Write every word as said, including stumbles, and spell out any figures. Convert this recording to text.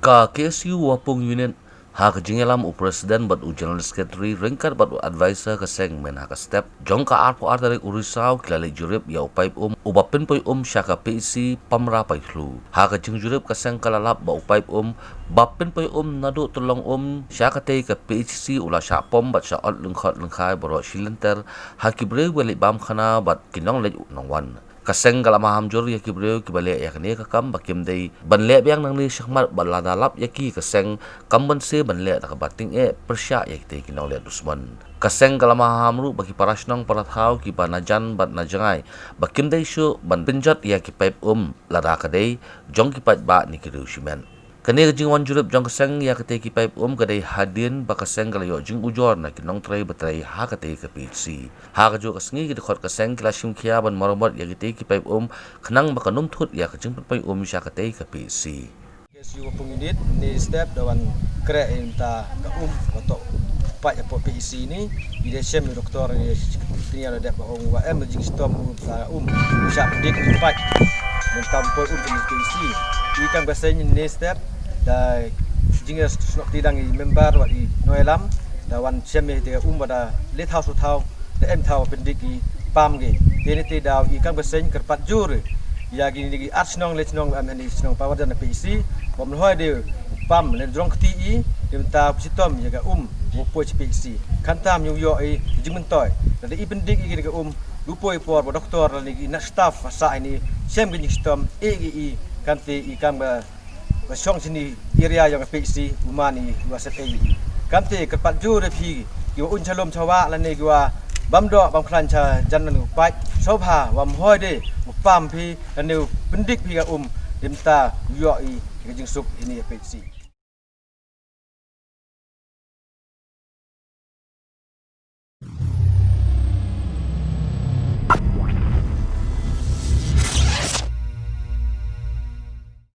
Ka K S U Wapung Unit, ha ka jingïalam u President bad u General Secretary ryngkat bad u Advisor ka seng, mynta ha ka step jong ka arphew ar tarik u Risaw, ki la leit jurip ïa u paip um uba pynpoi um sha ka P H C Pamra Paikhlu. Ha ka jingjurip ka seng ka la lap ba u paip um ba pynpoi um naduh tyllong um sha katei ka P H C u la shah pom bad shah ot lyngkhot lyngkhai baroh shi lynter ha ki briew ba leit bam khana bad ki nongleit nongwan. Ka seng ka la maham jur ïa ki briew kiba leh ïa kane ka kam ba kim dei ban leh biang nangne shakhmat bad lada lap ïa ki ka seng kam banse ban leh da kaba tyngeh pyrshah ïa kitei ki nongleh dusmon. Ka seng ka la maham ruh ba ki para shnong para thaw kiba na jan bad na jngai ba kim dei shuh ban pynjot ïa ki paip um lada ka dei jong ki paidbah ne ki riew shimet. Kane ka jingwan jurip jong ka seng ïa katei ki paip um ka dei hadien ba ka seng ka la ïoh jingujor na ki nongtrei batrei ha katei ka P H C. Ha kajuh ka sngi ki dkhot ka seng ki la shim khia ban maramot ïa kitei ki paip um khnang ba kan ym thut ïa ka jingpynpoi um sha katei ka P H C. K S U Wapung Unit ne step da wan khreh ïa mynta ka um ba toh pat ïa pdeng P H C ne, i da shem ïa doktor ne, kynja la dep ba ong ba em jingshitom um ta um sha pdeng ki paip. Mynta poi um pdeng P H C. I kam ka seng ne step da jingïasnoh kti dang i member wat i nongïalam da wan shem ïa te um ba da le thaw su thaw da em thaw pyndik i pam ki. Te ne te daw i kam ka seng kyrpad jur ïa kine ki ar shnong le shnong, em, ne shnong Pawarjan P H C, bym lhoi de pam le jrong kti i, de mynta shitom ïa ka um u poi sha P H C. Khamtam ïoh ïoh i jingmyntoi da i pyndik i kine ka um u poi por ba doktor lane ki nurse staff ba sah ïa ne shem ki jingshitom ïa i. Khamtam i kam ka ba shong shini area ïa ka P H C u man i u asset A E. Khamtam kyrpad jur ïa phi ki wa un shalom shawa lane ki wa bam doh bam khlaiñ sha jan lane u paip, sngewbha wa ym lhoi de u pam phi lane u pyndik phi ka um, de mynta u ïoh i ka jingsuk ïa ne ïa P H C.